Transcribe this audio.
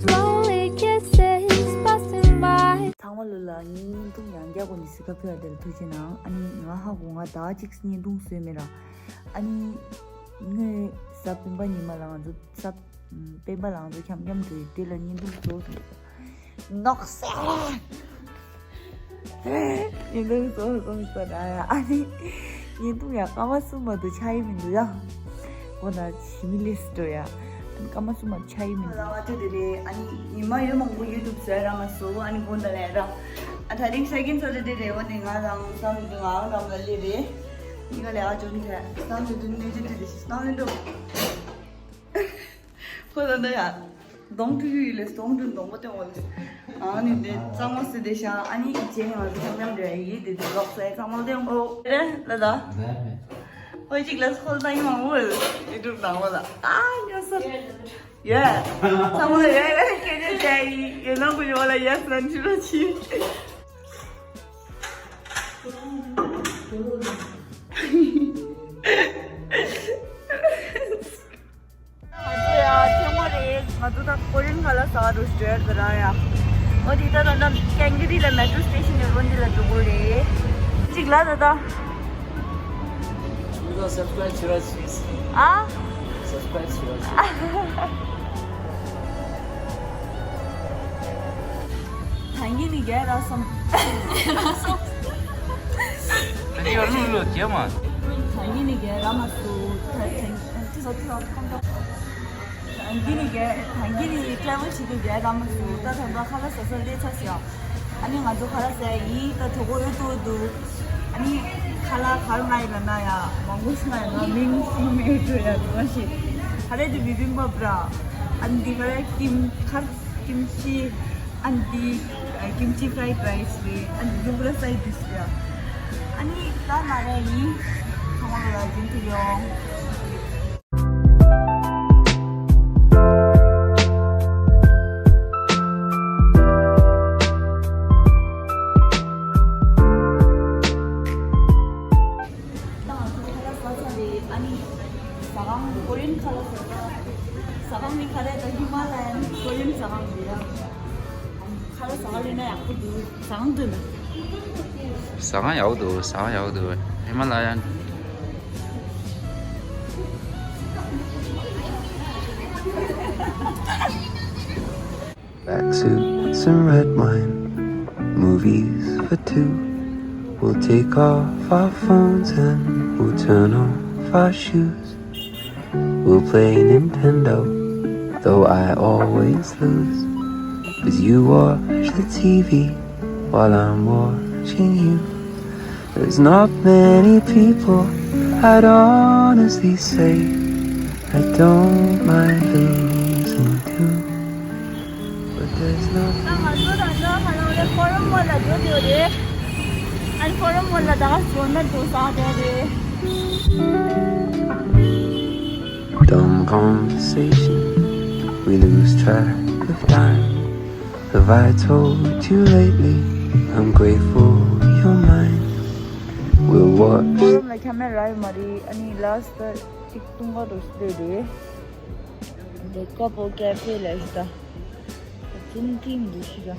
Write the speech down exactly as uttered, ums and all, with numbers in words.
Slowly kisses passing by. ཚང་མ་ལོ་ལ་ངའི་བརྙན་ཐུང་ཡང་བསྐྱར་གོ་ནས་གཟིགས་ཁ་ཕེབས་པ་དེ་ལ་ཐུགས་རྗེ་གནང་། ཨ་ནི་ང་ཧ་གོ་ང་ཟླ་བ་གཅིག་བརྙན་ཐུང་བཟོས་མེད་ར། ཨ་ནི་ངས་གཟའ་སྤེན་པ་ཉི་མ་ལ་ང་ཚོ་གཟའ་སྤེན་པ་ལ་ང་ཚོ་འཁྱམ་འཁྱམ་འགྲོ་ཡི་དེ་ལ་བརྙན་ཐུང་བཟོ་ཐུབ། ནོག་སེ། ཡིན་དུས་སོ་སོ་སོ་ར་ཡ། ཨ་ནི་ཡིན་དུས་ཡ་སྐར་མ་གསུམ་མ་གཏོགས་ཆགས་ཡི་མི་འདུག་ཡ། ཁོ་ན་ཞི་མི་ལས་སུ་འགྲོ་ཡ། སྐར་མ་གསུམ་མ་གཏོགས་ཆགས་ཡི་མི་འདུག་ལ་བ་ཅོ་དེ་རེད། ཨ་ནི་ཉི་མ་ཡོད་མང་པོ་ཡུ་ཊུབ་ཟེར་ར་མ་སོ། ཨ་ནི་གོ་ད་ལས་ར། ཨ་ད་རིང་ས་ཀིན་ཚོ་དེ་དེ་རེད། འོ་ནི་ང་རང་སང་དུ་ང་རང་ལ་ལེ་རེད། ཉི་ག་ལས་ཨ་ཅོ་ནི་ཁ་སང་དུ་དུ་ནི་དེ་དེ་རེད། སང་ལེ་འགྲོ། ཁོ་ད་ད་ཡ། གདོང་ཐུག་ཡུལ་ལས་གདོང་དུ་གདོང་པོ་སྟོན་འོ་ལས། ཨ་ནི་དེ་གཙང་མ་སེ་དེ་ཤ། ཨ་ནི་ཅེ་ནི་ང་ཚོ་ཁྱམ་ཁྱམ་རེ་ཡི་དེ་དེ་ལོག་སེ་གཙང་མ་སྟོན་འོ་རེ་ལ་ད། ཧོꯏ་ཅིག་ལས་ཁོལ་ད་ཡི་མང་བོ་ཡུ་ཊུབ་ནང་བ་ལ། ཨ་ཉོ་ས། ཡེ། གཙང་མ་ཡེ་ཡེ་ཁྱེད་ཉོ་ཅེ་ཡི་ཡེ་ནང་གུ་ཡོ་ལ་ཡེ་སན་ཆི་རོ་ཆི། ང་ཚོ་ཡ་ཐེངས་མ་རེད། ང་ཚོ་ད་ཀོ་རི་ཡན་ཁ་ལག་ཟ་ག་འགྲོ་ཞིག་འགྲོ་ཡ་ཡ། འོ་དེ་ད་ད་ད་ཀེང་གི་རི་ལ་མེ་ཊོ་སི་ཊེ་ཤན་ནས་འོ་འདི་ལ་འགྲོ་གི་རེད། གཅིག་ལ་ད་ད། ཨ། སབ་སི་ཀ་རའིབ་བྱེད་རོགས་བྱེད། ཨ། སབ་སི་ཀ་རའིབ་བྱེད་རོགས་བྱེད། ད་གིན་ནི་རྒྱལ་ར་སོང་། ད་གིན་ལུ་ལུ་རྒྱལ་མ། ད་གིན་ནི་རྒྱལ་ར་མ་སུ། ད་ད་ད་ད་ད་ད། ད་གིན་ནི་རྒྱལ་ད་གིན་ནི་ཊེ་རེ་ཝལ་བྱེད་དུས་རྒྱལ་ར་མ་སུ། ད་ད་ད་ཁ་ལག་ཟ་ས་ལས་ཚ་ཞིག་ཡ། ཨ་ནི་ང་ཚོ་ཁ་ལག་ཟ་ཡི་ད་གྲོད་ཁོག་ཡོད་དོ་འདུག་ཨ་ནི་ཁ་ལག་གར་ང་ཡི་ལ་ན་ཡ་མང་པོ་ཞིག་ང་ཡི་ན་མིང་ཤིང་མེད་འགྲོ་ཡ་འདུག་ཨ་ཞིག་ཧ་རེ་དུ་བི་བིམ་པ་བྲ། ཨ་ནི་འདི་ག་རེ་ཀིམ་ཁར་ཀིམ་ཅི། ཨ་ནི་འདི་ཀིམ་ཅི་ཕ་རའེ་ཌི་རའེ་སི་རེད། ཨ་ནི་འདི་གུ་ར་སའི་ཌི་ཤི་རེད། ཨ་ནི་ད་མ་རེད་ཡིན། ཚང་མ་ལ་རྒྱུན་དུ་ཡོང་། ད་ང་ཚོ་ཁ་ལག་ཟ་ཚར་རེད། ཨ་ནི་ཟ་ཁང་ཀོ་རི་ཡན་ཁ་ལག་ཟ་ཁང་། ཟ་ཁང་ནི་ག་རེ་ད་ཧི་མ་ལ་ཡན་ཀོ་རི་ཡན་ཟ་ཁང་རེད་ཡ། ཁ་ལག་ཟ་ཁང་ལས་ན་ཡག་པོ་འདུག་ཟ་ཁང་འདུག་ན། ཟ་ཁང་ཡག་པོ་འདུག་ཟ་ཁང་ཡག་པོ་འདུག་ཧི་མ་ལ་ཡན། Back suits and red wine, movies for two. We'll take off our phones and we'll turn off our shoes. We'll play Nintendo, though I always lose. 'Cause you watch the T V while I'm watching you. There's not many people I'd honestly say I don't mind losing to. But there's not. ད་ང་ཚོ་ད་ལྟ་ཧ་ལམ་ལས་ཧྥོ་རམ་མོལ་ལ་འགྲོ་འདོད་རེད། ཨ་ནི་ཧྥོ་རམ་མོལ་ལ་ད་ག་ཟེ་འགྲོ་ས་དེ་རེད། Dumb conversation. We lose track of time. Have I told you lately? I'm grateful you're mine. We'll watch. ཧྥོ་རམ་ལ་ཁྱམས་ར་ཡོད་མ་རེད། ཨ་ནི་ལ་སི་ཊི་ཅིག་ཏུང་ག་རུ་སྟེ་རེད། The couple cafe ལ་ཞིག་ད། ཅིན་ཏིང་འདི་ཞིག་ད།